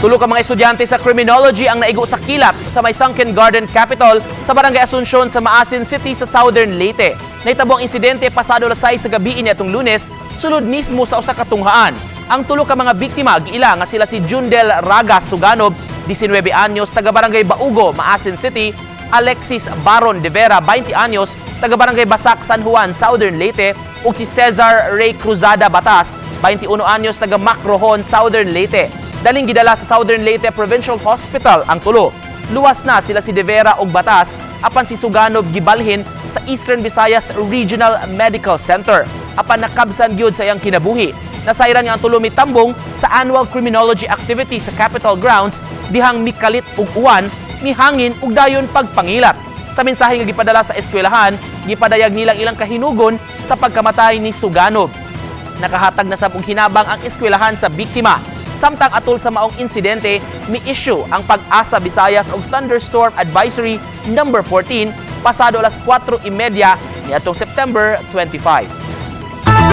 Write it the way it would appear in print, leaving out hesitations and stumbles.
Tulo ka mga estudyante sa criminology ang naigo sa kilat sa may Sunken Garden Capitol sa Barangay Asuncion sa Maasin City sa Southern Leyte. Nahitabo ang insidente pasado alas 6 sa gabi niadtong Lunes, sulod mismo sa usa ka tunghaan. Ang tulo ka mga biktima giila nga sila si Jundel Ragas Suganob, 19 anyos, taga Barangay Baugo, Maasin City, Alexis Baron de Vera, 20 anyos, taga Barangay Basak, San Juan, Southern Leyte, ug si Cesar Ray Cruzada Batas, 21 anyos, taga Macrohon, Southern Leyte. Daling gidala sa Southern Leyte Provincial Hospital ang tulo. Luwas na sila si De Vera ug Batas apan si Suganob gibalhin sa Eastern Visayas Regional Medical Center. Apan nakabsan gyud sa iyang kinabuhi. Nasayran nga ang tulo mitambong sa annual criminology activity sa Capitol Grounds dihang mikalit og uwan, mihangin ug dayon pagpangilat. Sa mensahe nga gipadala sa eskwelahan, gipadayag nilang ilang kahinugon sa pagkamatay ni Suganob. Nakahatag na sab og hinabang ang eskwelahan sa biktima. Samtang atol sa maong insidente, mi-issue ang Pag-asa Visayas og Thunderstorm Advisory number 14 pasado alas 4:30 niadtong September 25.